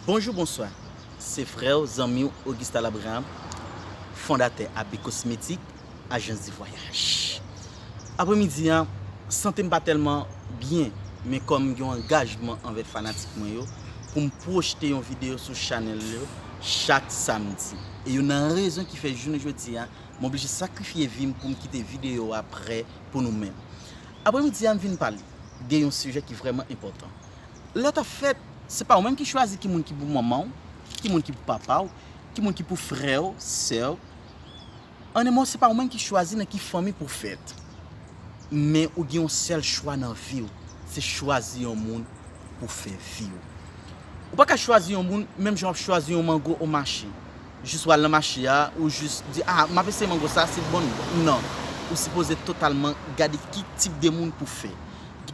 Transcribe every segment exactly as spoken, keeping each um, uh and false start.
Bonjou, bonswa. Se frè w, zanmi w, Augustal Abraham, fondatè A B Cosmétique, ajans de vwayaj. Apremidi a, sante m pa tèlman byen, men kòm m gen yon angajman anvè fanatik mwen yo, pou m pwochte yon videyo sou chanèl yo chak samdi. E youn nan rezon ki fè jounen jodi a, m oblije sakrifye vi m pou m kite videyo a prè pou nou menm. Apremidi a, m vin pale de yon sijè ki vrèman enpòtan. Lè w t ap fèt, se pa ou menm ki chwazi ki moun ki pou manman w, ki moun ki pou papa w, ki moun ki pou frè w, sè w. An en mo, se pa ou menm ki chwazi nan ki fanmi pou w fèt. Men ou gen yon sèl chwa nan vi w, se chwazi yon moun pou fè vi w. Ou pa ka chwazi yon moun menm jan w ap chwazi yon mango o mache. Jis w al nan mache a, ou jis di, "Ah, m ap eseye mango sa, si l bon, m bon." Non. Ou sipoze totalman gade ki tip de moun pou fè.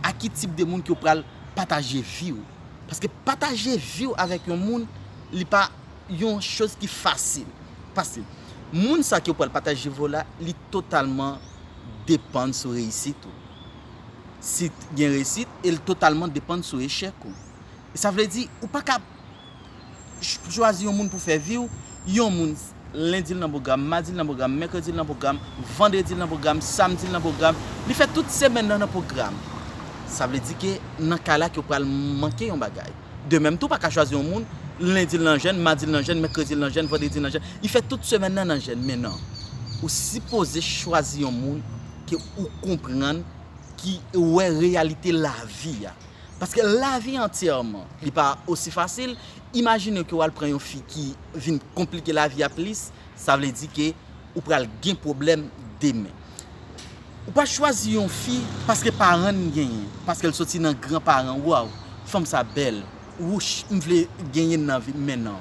A ki tip de moun ke w pral pataje vi w. Paske pataje vi w avèk yon moun, li pa yon choz ki fasil. Paske moun sa ke w pral pataje vi w la, li totalman depann sou reyisit ou. Si gen reyisit, e l totalman depann sou echèk ou. E sa vle di, ou pa ka ch-, chwazi yon moun pou fè vi w, yon moun, lendi l nan pwogram, madi l nan pwogram, mèkredi l nan pwogram, vandredi l nan pwogram, samdi l nan pwogram, li fè tout semèn nan nan pwogram. Sa vle di ke nan ka la ke w pral manke yon bagay. De menm tou, w pa ka chwazi yon moun, lendi l nan jèn, madi l nan jèn, mèkredi l nan jèn, vandredi l nan jèn, li fè tout semèn nan nan jèn, men non. Ou sipoze chwazi yon moun ke ou konprann, ki wè reyalite lavi a. Paske lavi antyèman, li pa osi fasil. Imajine ke w al pran yon fi ki vin konplike lavi a plis, sa vle di ke ou pral gen pwoblèm demen. Ou pa chwazi yon fi paske paran l genyen, paske l soti nan gran paran. Waw, fanm sa bèl. Wouch, m vle genyen l nan vi m, men non.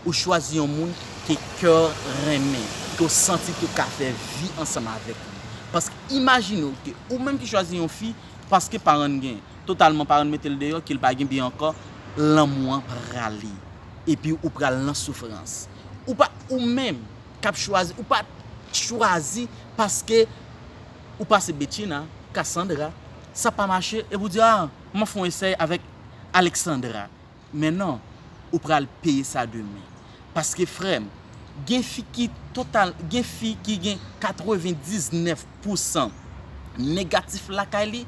Ou chwazi yon moun ke kè w renmen, ke w santi ke w ka fè vi ansanm avèk li. Paske imajine w ke ou menm ki chwazi yon fi, paske paran l gen, totalman paran l mete l deyò, ke l pa gen byen ankò, lanmou an prale. Epi ou pral nan soufrans. Ou pa, ou menm k ap chwazi, ou pa chwazi paske ou pase Betchina, Cassandra, sa pa mache, epi ou di, "Ah, m ap fè yon esèy avèk Alexandra." Men non, ou pral peye sa demen. Paske, frè m, gen fi ki total, gen fi ki gen katrevendiznèf pousan negatif lakay li,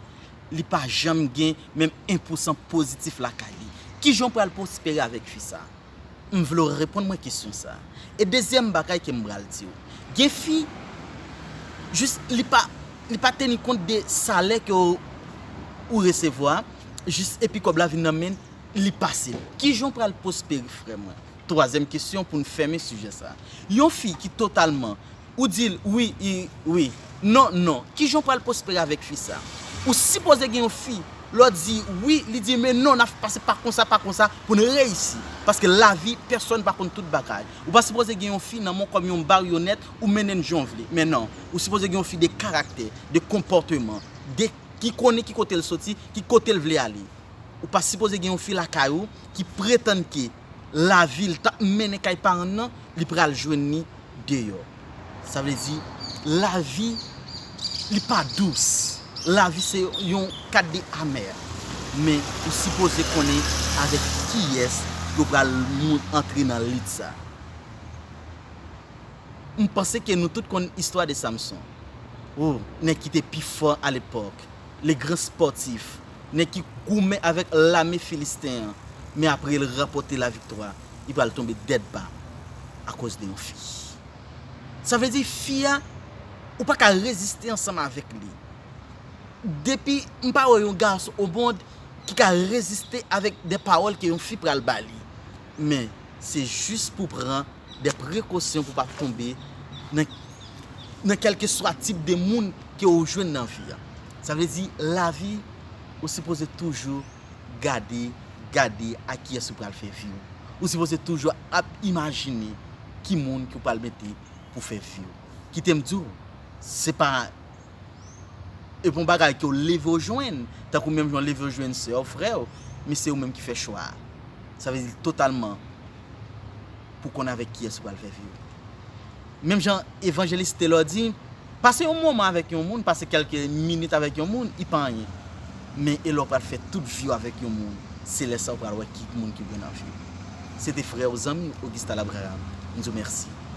li pa janm gen menm en pousan pozitif lakay li. Kijan w pral pwospere avèk fi sa? M vle w reponn mwen kesyon sa. E dezyèm bagay ke m pral di w, gen fi, jis li pa, li pa teni kont de salè ke w, ou resevwa, jis epi kòb la vin nan men l, li pase l. Kijan w pral pwospere, frè mwen? Twazyèm kesyon pou n fèmen sijè sa. Yon fi ki totalman, ou di l wi, i, wi, non, non. Kijan w pral pwospere avèk fi sa? Ou sipoze gen yon fi, lè w di wi, li di men non, n ap pase pa konsa, pa konsa, pou n reyisi. Paske lavi, pèsonn pa konn tout bagay. Ou pa sipoze gen yon fi nan men w kòm yon maryonèt, ou mennen l jan w vle. Men non, ou sipoze gen yon fi de karaktè, de konpòteman, de, ki konnen ki kote l soti, ki kote l vle ale. Ou pa sipoze gen yon fi lakay ou ki pretann ke lavi l t ap mennen kay paran l nan, li pral jwenn li deyò. Sa vle di, lavi, li pa dous. Lavi se yon kad de amè. Men ou sipoze konnen avèk kiyès yo pral moun antre nan lit sa. M panse ke nou tout konn istwa de Samson. O, nèg ki te pi fò alepòk, le gran spòtif, nèg ki goumen avèk lame filisten an, men apre l ranpòte laviktwa, li pral tonbe dèt ba akoz de yon fi. Sa vle di fi a, ou pa ka reziste ansanm avèk li. Depi m pa wè yon gason o mond ki ka reziste avèk de pawòl ke yon fi pral ba li. Men, se jis pou pran de prekosyon pou pa tonbe nan, nan kèlkeswa tip de moun ke ou jwenn nan vi a. Sa vle di, lavi, ou sipoze toujou gade, gade a kiyès ou pral fè vi w. Ou sipoze toujou ap imajine ki moun ke w pral mete pou fè vi w. Kite m di w, se pa, e pa yon bagay ke w leve w jwenn, tankou menm jan w leve w jwenn sè w, frè w, men se ou menm ki fè chwa a. Sa vle di totalman pou konn avèk kiyès ou pral fè vi w. Menm jan evanjelis Taylor di, pase yon moman avèk yon moun, pase kèlke minit avèk yon moun, li pa anyen. Men e lè w pral fè tout vi w avèk yon moun, se lè sa w pral wè ki moun ki bon nan vi w. Se te frè w, zanmi w, Augustal Abraham. M di w mèsi.